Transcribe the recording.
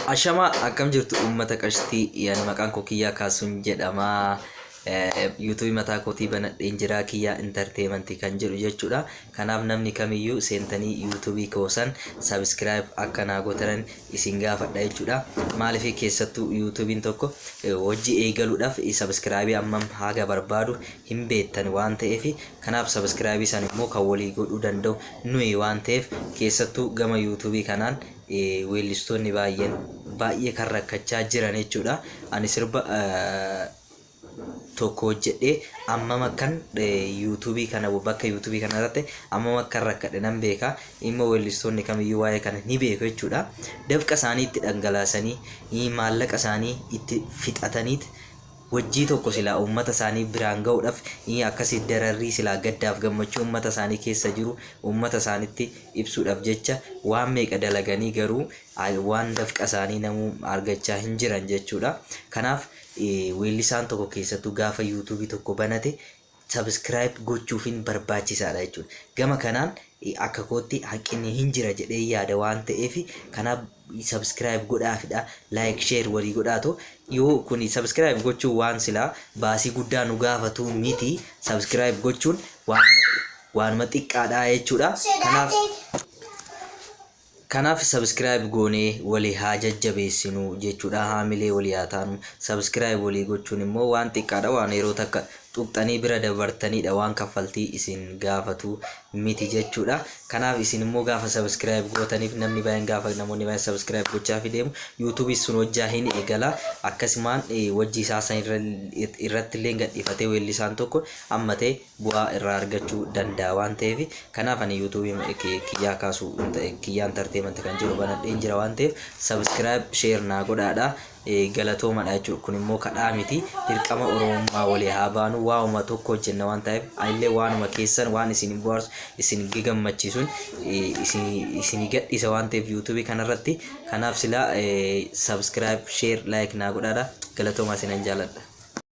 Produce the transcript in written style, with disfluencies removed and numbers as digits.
Ashamaa, akkam jirtu uummata qashtii? Yani maqaan koo Kiyyaa Kaasuun jedhama. Yuutuubii mataa kootii banadheen jira, Kiyyaa Entertainment kan jedhu jechuudha. Kanaaf namni kamiyyuu seentanii yuutuubii koo san subscribe akka naa gootan isin gaafadha jechuudha. Maaliif, keessattuu yuutuubiin tokko hojii eegaluudhaaf subscribe hammam haga barbaadu hin beektan waan ta'eef, kanaaf subscribe san immoo kan walii godhuu danda'u nuyi waan ta'eef, keessattuu gama yuutuubii kanaan weellistoonni baay'een baay'ee kan rakkachaa jiran jechuudha. Ani sirba tokko hojjedhee ammam akkan yuutuubii kana, bakka yuutuubii kana irratti ammam akkan rakkadhe nan beeka. Immoo weellistoonni kamiyyuu waa'ee kana ni beeku jechuudha. Dafqa isaanii itti dhangalaasanii, maallaqa isaanii itti fixataniit hojii tokko silaa uummata isaanii biraan ga'uudhaaf, akkasii dararrii silaa gaddaaf gammachuu uummata isaanii keessa jiru uummata isaanitti ibsuudhaaf jecha waan meeqa dalaganii, garuu waan dafqa isaanii namuu argachaa hin jiran jechuudha. Kanaaf weellisaan tokko keessattuu gaafa yuutuubii tokko banate subscribe gochuufin barbaachisaadha jechuudha. Gama kanaan akka kootti hanqinni hin jira jedhee yaada waan ta'eef, kanaaf subscribe godhaafidha. Like, share walii godhaatu. Yoo kuni subscribe gochuun waan silaa baasii guddaa nu gaafatu miti. Subscribe gochuun waanuma xiqqaadha jechuudha. Kanaaf subscribe goonee walii haa jajjabeessinu jechuudha. Haamilee walii haa taanu. Subscribe walii gochuun immoo waan xiqqaadha. Waan yeroo takka tuqxanii bira dabartanidha. Waan kaffaltii isin gaafatu miti jechuudha. Kanaaf isin immoo gaafa subscribe gootaniif, namni baay'een, gaafa namoonni baay'een subscribe gochaafii deemu, yuutuubii sun hojjaa hin eegala. Akkasumaan hojii isaa san irratti illee gadhiifatee weellisaan tokko amma ta'e bu'aa irraa argachuu danda'a waan ta'eef, kanaaf ani yuutuubii Kiyyaa Kaasuu, Kiyyaa Entertainment kan jedhu banadheen jira waan ta'eef, subscribe, share naa godhaadha. Galatoomadha jechuudha. Kun immoo kadhaa miti, dirqama Oromummaa walii haa baanu. Waanuma tokko hojjenna waan ta'eef, anillee waanuma keessan waan isin bohaarsu, isin gammachiisuun isin gadhiisa waan ta'eef yuutuubii kanarratti, kanaaf silaa subscribe, share, like naa godhaadha. Galatoomaa, isinan jaaladha.